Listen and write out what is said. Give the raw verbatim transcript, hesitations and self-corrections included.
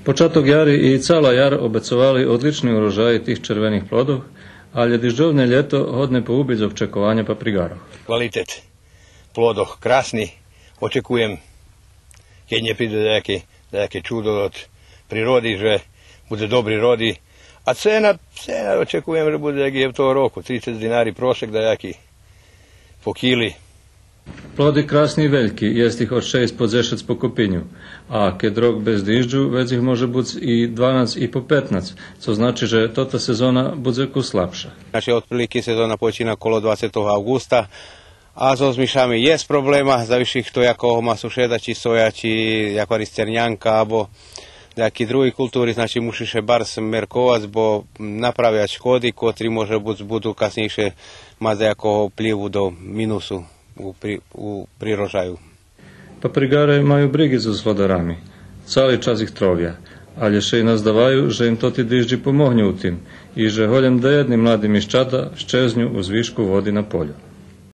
Початок яри и цала яр обецовали одлични урожаї тих червених плодох, алє дижджовне лєто годне поубиц очекованя паприґарох. Квалитет плодох красни, очекуєм, кед нє приде даяке, даяке чудо од природи, же будзе добри роди. А цена, цена очекуєм же будзе як и того року, трицец динари прошек даяки по кили. Плоди красни и вельки, єст их од шейсц по дзешец по копиню, а кед рок без дижджу, вец их може буц и дванац и по петнац, цо значи же тота сезона будзе кус слабша. Значи, одприлики сезона почина коло двацетого авґуста, а зоз мишами єст проблема, завиши хто якого ма сушеда, чи соя, чи якарис цернянка, або даяки други култури, значи, муши ше барз мерковац, бо направя шкоди, котри може буц будзе каснєйше мац даякого впливу до минусу у при-, у прирожаю. Паприґаре маю бриґи зоз господарами, цали час их тровя, алє ше и наздаваю же им тоти дижджи помогню у тим и же голєм даєдни млади мишчата щезню у звишку води на полю.